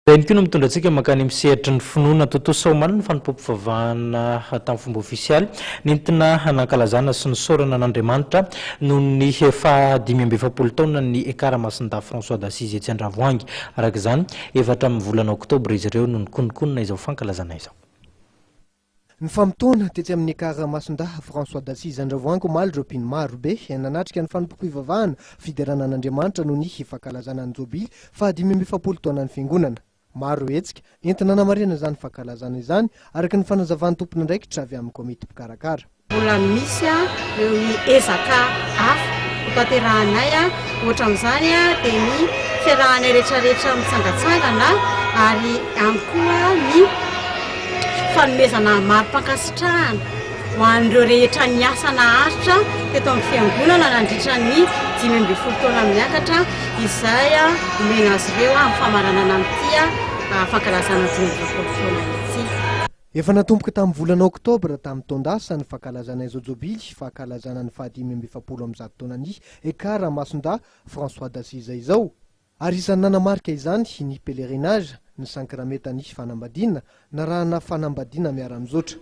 Ihany koa no mitondra antsika mankany amin'ny sehatry ny finoana. Tontosa omaly ny fanompoam-pivavahana tamin'ny fomba ofisialy nentina nankalazana sy nisaorana an'Andriamanitra noho ny faha 45 taonan'ny Ekara Masindahy François d'Assise etsy Andravoahangy. Araka izany, efa hatramin'ny volana oktobra izy ireo no nikononkonona izao fankalazana izao. Nifamotoana tetsy amin'ny Ekar Masindahy François d'Assise Andravoahangy omaly ireo mpino maro be nanatrika ny fanompoam-pivavahana fiderana an'Andriamanitra noho ny fankalazana ny jobily faha 45 taonan'ny fiangonana. Maro ireo hetsika entina hanamarihana izany fankalazana izany araka ny fanazavan'ny tompon'andraikitra avy amin'ny komity mpikarakara. Mbola misy ireo ny ezaka hafa hotanterahanay, ohatra amin'izany dia ny fiarahanay rehetrarehetra mitsangantsangana ary ihany koa ny fanomezana mari-pankasitrahana ho an'ireo rehetra niasa naharitra teto amin'ny fiangonana nandritra ny 15 taona miakatra izay omena azy ireo amin'ny famaranana an'ity fankalazana 45 taona ity. Efa natomboka tamin'ny volana oktobra tamin'ny taon-dasa ny fankalazana izao jobily fankalazana ny faha 145 taonan'ny Ekar Masindahy François d'Assise izao. Ary isan'ny nanamarika izany ny pèlerinage, ny sankramentan'ny fanambadiana, narahana fanambadiana miara-mizotra.